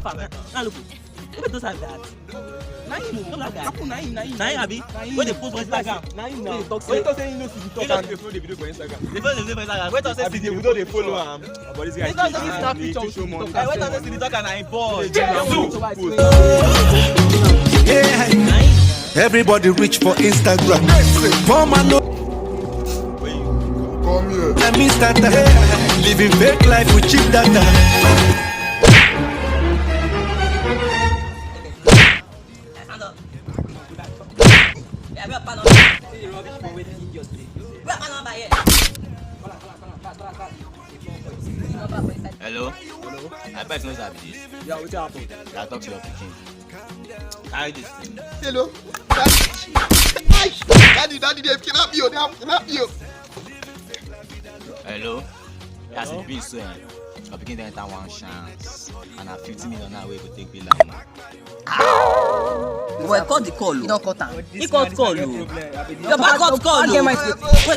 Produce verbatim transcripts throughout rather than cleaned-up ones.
Now look, who those are that? Na him, no like that. Happen na him, na him. Na him abi? Na him. Wey dey post for Instagram. Na him now. Wey dey talk say, wey talk say he no see the talk and dey follow the video for Instagram. Dey follow the video for Instagram. Wey talk say abi see the video dey follow am. But this guy dey show money. Wey talk say see the talk and na him boy. Jesus! Everybody reach for Instagram. Poor man no. Come here. I miss that time. Living fake life with cheap data. Stand up. Yeah, bro, pan on. See the rubbish for where the idiot dey. Bro, pan on by here. Hello? Hello? I bet no sabi this. Yeah, wetin happen? I talk to your pikin. Carry this thing. Hello? Daddy. Daddy, daddy, dem kidnap you, dem kidnap you. Hello? As it be so, eh, your pikin don enter one chance. And na fifty million now wey go take bill am now. Boy, cut the call o. You don cut am. He cut call o. Your back cut call o. Wait, wait,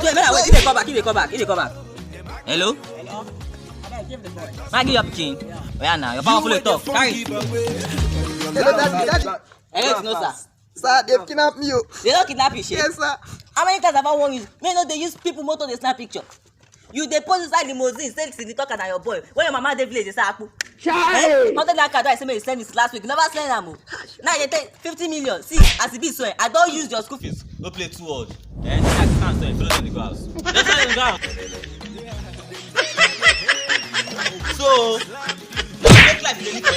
wait, wait, he dey call back, he dey call back, he dey call back. Hello? Hello? Abeg, give the boy. Ma give your pikin. Oya now, your power follow talk. Carry. Hello, daddy, daddy. Alex, no, sir. Sir, dem kidnap me o. They don kidnap you, shey? Yes, sir. How many times have I warned you? Make you no dey use people motor dey snap picture. You dey pose inside limousine, say Sydney Talker na your boy. When your mama dey village, dey say akpu. Chai! Eh? Nothing like that. I say make you send this last week. You never send am o. Now you dey take fifty million. See, as e be so, eh, I don use your school fees. No play too old. Eh, this guy stand so, eh, follow dem dey go house. Just follow dem go house. So, na fake life you dey live for